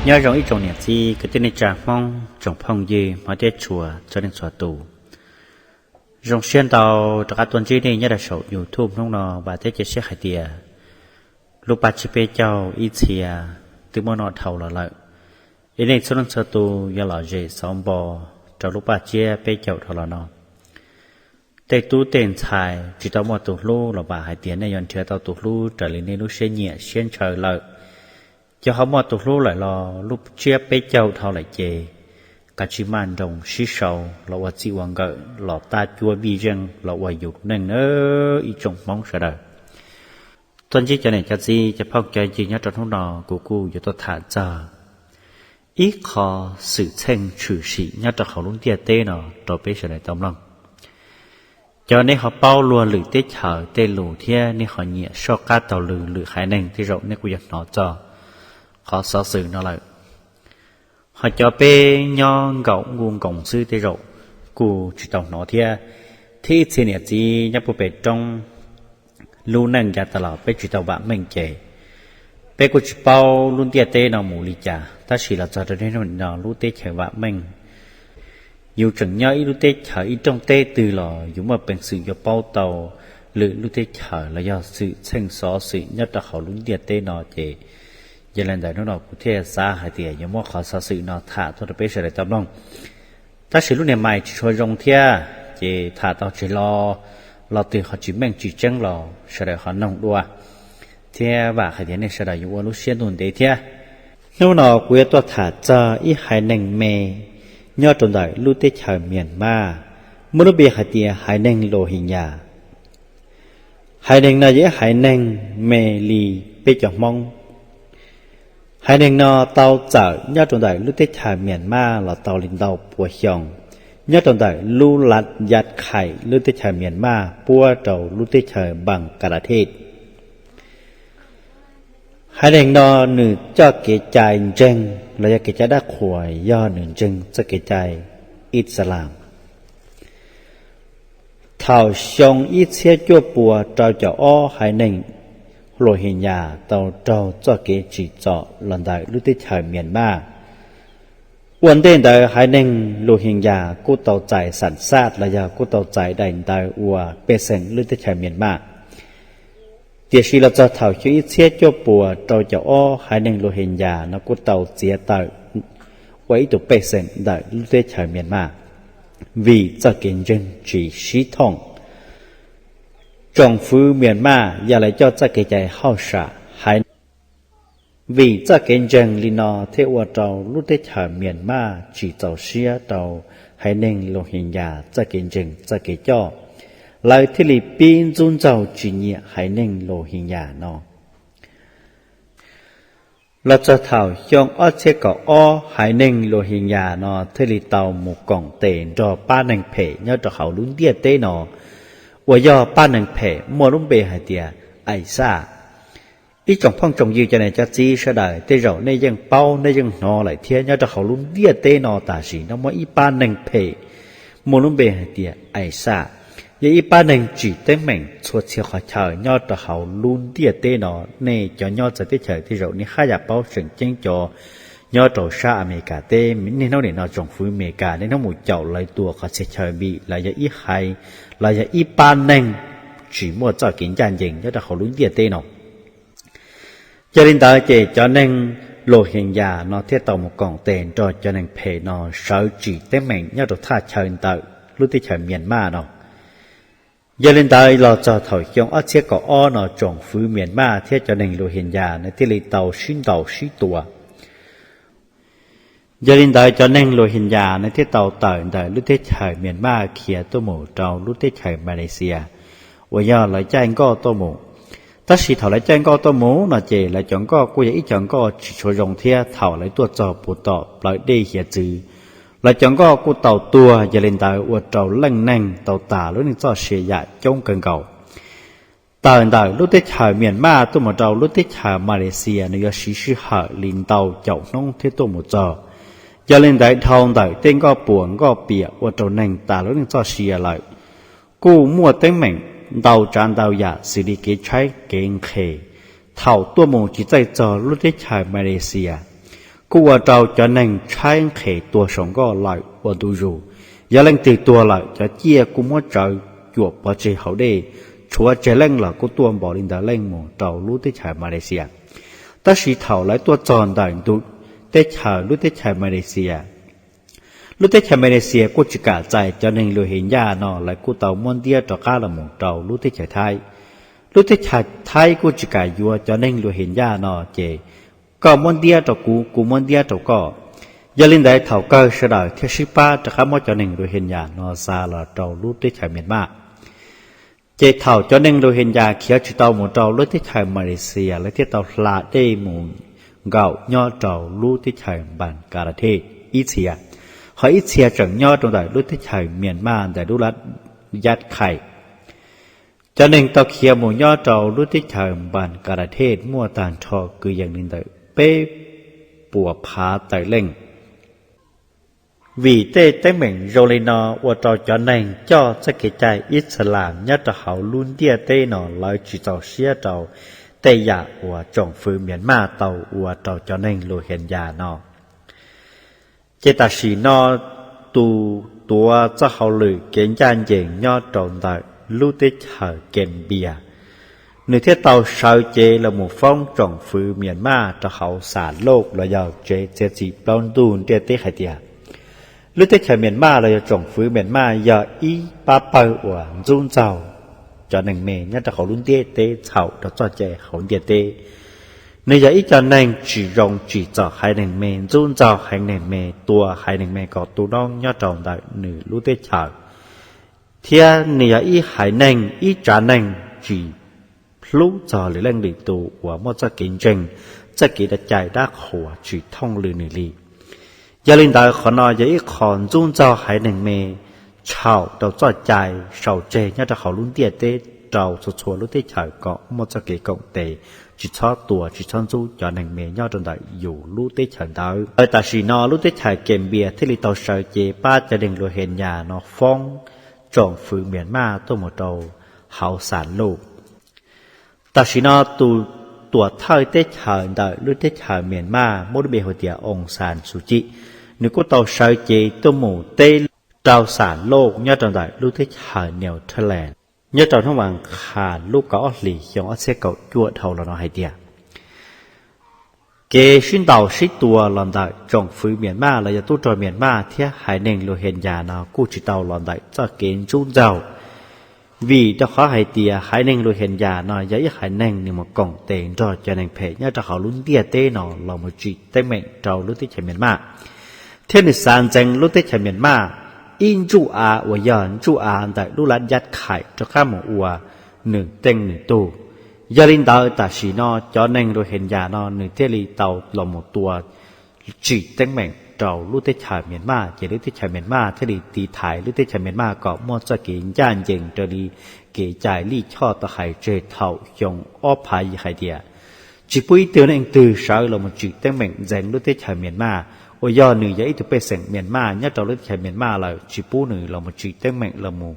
Nyob zoo ib tsoom niam txiv kwv tij neej tsa Hmoob, tsoom phooj ywg hmov thiab tshua txhua leej txhua tus. Zoo siab ntau rov qab tuaj ntsib nej nyob rau saum YouTube hnub no, vam thiab cia siab hais tias lub paj tsiab peb caug ib txhia twb muab noj dhau los lawm. Es nej txhua leej txhua tus yuav lom zem xauv npo rau lub paj tsiab peb caug dhau los no. Tej tub tej ntxhais tsis tau muaj tus hlub los vam hais tias nej yuav nrhiav tau tus hlub raws li nej lub siab nyiam siab ntshaw lawm. Cov ho muaj tus hlub lawm los lub tsiab peb caug dhau lawm ces kav tsij maj nroos sib sau los ua txij ua nkawm los tab cuab vij zeej los ua yus neej nawb ib tsoom Hmoob sawv daws. Tuaj ntsib cov niam cov txiv cov phooj cov ywg nyob rau hnub no, kuv kuj yuav tuaj tham txog ib qho xwm txheej tshwm sim nyob rau hauv lub ntiaj teb no rau peb sawv daws tau mloog. Cov nej ho paub luag lwm teb chaws tej lus thiab nej ho nyiam soj qab taug lw lwm haiv neeg tej zaum nej kuj yuav hnov txog qhov xov xwm no lawm. Ho cov peb nyob nkaum nkuj nkoos xwb tej zaum kuj tsis tau hnov thiab. Thiab ib txhia niam txiv nyob puag pem roob lub neej yav tas los peb tsis tau vam meej ces peb kuj tsis paub lub ntiaj teb no mus li cas, tab sis los txog rau niaj hnub no lub teb chaws vam meej. Yus tseem nyob ib lub teb chaws ib rooj teb twg los yus muaj peev xwm yuav paub tau lwm lub teb chaws los yog xwm txheej xov xwm nyob rau hauv lub ntiaj teb no ces yog li ntawd hnub no kuv thiaj xav hais tias yuav muab qhov xov xwm no tham tuaj rau peb sawv daws tau mloog. Tab sis lub niag mais tsis tshua zoo thiab ces tham tau tseg lo, lo twg ho tsis meej tsis tseeb los sawv daws ho noog dua, thiab vam hais tias nej sawv daws yuav ua lub siab ntuj ntev thiab. Hnub no kuv yuav tuaj tham txog ib haiv neeg me nyob rau ntawm lub teb chaws Myanmar, muaj lub npe hais tias haiv neeg Rohingya. Haiv neeg no yog ib haiv neeg me li peb cov Hmoob. Haiv neeg no tau txawm nyob rau ntawm lub teb chaws Myanmar los tau li ntau pua xyoo, nyob rau ntawm lub Yat Khais lub teb chaws Myanmar puab rau lub teb chaws Bangladesh. Haiv neeg no nws coj kev cai ntseeg los yog kev cai dab qhuas yog nws ntseeg txoj kev cai Islam. Thaum xyoo ib txhiab cuaj pua rau caum ob haiv neeg Rohingya tau raug txoj kev tsim txom los ntawm lub teb chaws Myanmar. Ua ntej ntawd haiv neeg Rohingya kuj tau txais xam xaj los yog kuj tau txais daim ntawv ua pej xeem lub teb chaws Myanmar. Tiam sis los txog thaum xyoo ib txhiab cuaj pua rau caum ob haiv neeg Rohingya no kuj tau txiav tawm ua ib tug pej xeem ntawm lub teb chaws Myanmar vim txoj kev ntseeg tsis sib thooj. Tsoom fwv Myanmar yog lawv coj txoj kev cai hauj sam haiv. Vim txoj kev ntseeg li no thiaj ua rau lub teb chaws Myanmar tsis txaus siab rau haiv neeg Rohingya txoj kev ntseeg txoj kev coj, lawv thiaj li pib ntxub ntxaug tsis nyiam haiv neeg Rohingya no. Los txog thaum xyoo ob txhiab kaum ob haiv neeg Rohingya no thiaj li tau mus koom tes nrog pab neeg phem nyob rau hauv lub ntiaj teb no, uas yog pab neeg phem muaj lub npe hais tias ISIS. Ib tsoom phooj tsoom ywg cov niam cov txiv sawv daws tej zaum nej yeej paub nej yeej hnov lawm thiab, nyob rau hauv lub ntiaj teb no tam sim no muaj ib pab neeg phem muaj lub npe hais tias ISIS, yog ib pab neeg tsim teeb meem txhua txhia qhov chaw nyob rau hauv lub ntiaj teb no. Nej cov nyob txawv teb chaws tej zaum nej haj yam paub, tseem ceeb cov nyob rau sab Amelikas teb, niaj hnub nim no tsoom fwv Amelikas niaj hnub mus caum lawv tua qhov txhia chaw vim lawv yog ib haiv, lawv yog ib pab neeg tsis muaj txoj kev ncaj ncees nyob rau hauv lub ntiaj teb no. Yog li ntawd ces cov neeg Rohingya no thiaj tau mus koom tes nrog cov neeg phem no sawv tsim teeb meem nyob rau thaj chaw ntawm lub teb chaws Myanmar no. Yog li ntawd los txog thaum xyoo ob txhiab kaum ob no tsoom fwv Myanmar thiab cov neeg Rohingya no thiaj li tau sib ntaus sib tua. Yog li ntawd cov neeg Rohingya no thiaj tau tawm ntawm lub teb chaws Myanmar khiav tuaj mus rau lub teb chaws Malaysia, uas yog lawv caij nkoj tuaj mus. Tab sis thaum lawv caij nkoj tuaj mus no ces lawv cov nkoj kuj yog ib co nkoj tsis tshua zoo thiab, thaum lawv tuaj txog puag tom plawv dej hiav txwv, lawv cov nkoj kuj tau tuag. Yog li ntawd ua rau leej neeg tau tas lub neej txoj sia yam coob kawg nkaus. Tawm ntawm lub teb chaws Myanmar tuaj mus rau lub teb chaws Malaysia nws yuav siv sij hawm li ntau caum hnub thiab tuaj mus txog. Yog li ntawd dhau ntawm tej nkoj puas nkoj piam ua rau neeg tas lub neej txoj sia lawm, kuj muaj teeb meem ntau tsav ntau yam xws li kev tshaib kev nqhis. Thaum tuaj mus tsis txawj txog lub teb chaws Malaysia, kuj ua rau cov neeg tshaib nqhis tuag saum nkoj lawm ua ntu zus. Yog leej twg tuag lawm, cov ciaj kuj muab tsawv cuam pov tseg hauv dej, tshuav tseg leej los kuj tuaj npaum li ntawd leej mus rau lub teb chaws Malaysia. Tab sis thaum lawv tuaj txog ntawm ntu teb chaws lub teb chaws Malaysia, lub teb chaws Malaysia kuj tsis kam txais cov neeg Rohingya no, lawv kuj tau muab ntiab rov qab los mus rau lub teb chaws Thaib. Lub teb chaws Thaib kuj tsis kam yuav cov neeg Rohingya no, ces koj muab ntiab rau kuv, kuv muab ntiab rau koj. Yog li ntawd thaum kawg sawv daws thiaj sib pab rov qab muab cov neeg Rohingya no xa los rau lub teb chaws Myanmar. Ces thaum cov neeg Rohingya khiav tsis tau mus rau lub teb chaws Malaysia, lawv thiaj tau hla dej mus nkaum nyob rau lub teb chaws Bangladesh ib txhia, ho ib txhia tseem nyob rau ntawm lub teb chaws Myanmar ntawm lub lab Yab Khai. Cov neeg tau khiav mus nyob rau lub teb chaws Bangladesh muaj tag nrho kwv yees li ntawm peb puas phav tawm leej. Vim tej teeb meem zoo li no ua rau cov neeg coj txoj kev cai Islam nyob rau hauv lub ntiaj teb no lawv tsis txaus siab rau tej yam uas tsoom fwv Myanmar tau ua rau cov neeg Rohingya no. Ces tam sim no tus tuav txoj hauj lwm kev ncaj ncees nyob rau ntawm lub teb chaws Gambia, nws thiaj tau sawv cev los mus foob tsoom fwv Myanmar rau hauv xam loj los yog tsev txiav txim plaub ntug ntiaj teb hais tias lub teb chaws Myanmar los yog tsoom fwv Myanmar yog ib pab pawg uas ntxub ntxaug cov neeg me nyob rau hauv lub ntiaj teb txhaum rau txoj cai hauv ntiaj teb. Nws yog ib co neeg tsis zoo tsim txom haiv neeg me, ntxub ntxaug haiv neeg me, tua haiv neeg me kom tu noob nyob rau ntawm nws lub teb chaws, thiab nws yog ib haiv neeg, ib tsav neeg tsis hlub txog lwm leej lwm tus uas muaj txoj kev ntseeg, txoj kev cai dab qhuas tsis thooj li nws li. Yog li ntawd qhov no yog ib qho ntxub ntxaug haiv neeg me, txhaum rau txoj cai sau tseg nyob rau hauv lub ntiaj teb rau txhua txhua lub teb chaws kom muaj txoj kev koom tes, tsis txhob tua tsis txhob ntxub cov neeg me nyob rau ntawm yus lub teb chaws ntawd. Tam sim no lub teb chaws Gambia thiaj li tau sawv cev pab cov neeg Rohingya no foob tsoom fwv Myanmar tuaj mus rau hauv xam loj. Tam sim no tus tuam thawj teb chaws ntawm lub teb chaws Myanmar muab lub npe hu tias Aung San Suu Kyi, nws kuj tau sawv cev tuaj mus teb rau xam loj nyob rau ntawm lub teb chaws Netherlands nyob rau hnub vas qhas lub kaum ob hlis xyoo ob txhiab kaum cuaj dhau los no hais tias kev sib ntaus sib tua los ntawm tsoom fwv Myanmar los yog tub rog Myanmar thiab haiv neeg Rohingya no kuj tsis tau los ntawm txoj kev ntxub ntxaug. Vim rau qhov hais tias haiv neeg Rohingya no yog ib haiv neeg nws mus koom tes nrog cov neeg phem nyob rau hauv lub ntiaj teb no los mus tsim teeb meem rau lub teb chaws Myanmar, thiab nws xav ntxeev lub teb chaws Myanmar ib ntsuj av uas yog ntsuj av ntawm lub lab Yab Khai rov qab mus ua nws teej nws tug. Yog li ntawd tam sim no cov neeg Rohingya no nws thiaj li tau los mus tua tsim teeb meem rau lub teb chaws Myanmar, ces lub teb chaws Myanmar thiaj li tiv thaiv lub teb chaws Myanmar kom muaj txoj kev ncaj ncees raws li kev cai lij choj tau hais tseg thaum xyoo ob phav yim hais tias tsis pub ib tug neeg twg sawv los mus tsim teeb meem ntxeev lub teb chaws Myanmar, uas yog nws yog ib tug pej xeem Myanmar nyob rau lub teb chaws Myanmar lawm tsis pub nws los mus tsim teeb meem los mus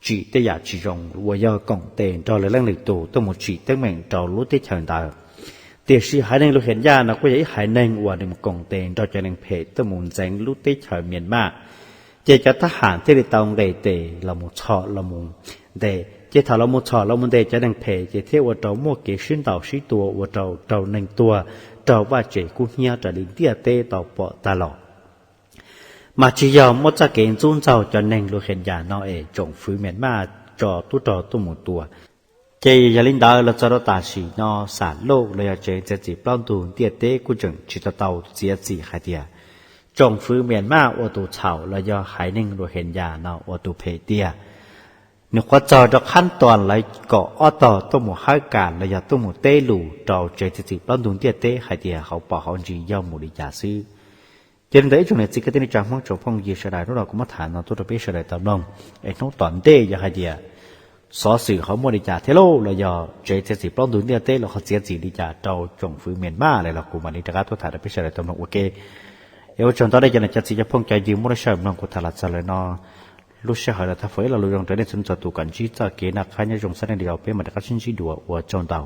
tsim tej yam tsis zoo uas yog koom tes nrog lwm leej lwm tus tuaj mus tsim teeb meem rau lub teb chaws ntawd. Tiam sis haiv neeg Rohingya no kuj yog ib haiv neeg uas nws mus koom tes nrog cov neeg phem tuaj mus ntxeev lub teb chaws Myanmar, ces cov thab ham thiaj li tau nqes tes los mus txhom los mus ntes. Ces thaum los mus txhom los mus ntes cov neeg phem ces thiaj ua rau muaj kev sib ntaus sib tua ua rau raug neeg tuag, raug vaj tse kub hnyiab raws li ntiaj teb tau pom tag los. Mas tsis yog muaj txoj kev ntxub ntxaug cov neeg Rohingya no es tsoom fwv Myanmar tso tub rog tuaj mus tua. Ces yog li ntawd los txog rau tam sim no xam loj los yog tsev txiav txim plaub ntug ntiaj teb kuj tseem tsis tau tau txiav txim hais tias tsoom fwv Myanmar ua tus txhaum los yog haiv neeg Rohingya no ua tus phem tiag. Nws qhuav txog rau qhab tos lawv kom ob tog tuaj mus hawb kam los yog tuaj mus teb lus rau tsev txiav txim plaub ntug ntiaj teb hais tias hauv paus hauv ntsis yog mus li cas xwb. Ces li ntawd ib tsoom niam txiv kwv tij neej tsa Hmoob tsoom phooj ywg sawv daws, hnub no kuv muab tham no tuaj rau peb sawv daws tau mloog. Es hnub tom ntej yog hais tias xov xwm ho muaj li cas thiab lauj los yog tsev txiav txim plaub ntug ntiaj teb los ho txiav txim li cas rau tsoom fwv Myanmar lawm los kuv mam li rov qab tuaj tham rau peb sawv daws tau mloog ua ke. Es ua tsaug ntau nej cov niam cov txiv cov phooj cov ywg muaj lub sij hawm mloog kuv tham los txog lawm no. Lub sij hawm no thov foom ib lo lus zoo rau nej txhua txhua tus kom ntsib txoj kev noj qab nyob zoo, xab neej li los peb mam rov qab sib ntsib dua, ua tsaug ntau.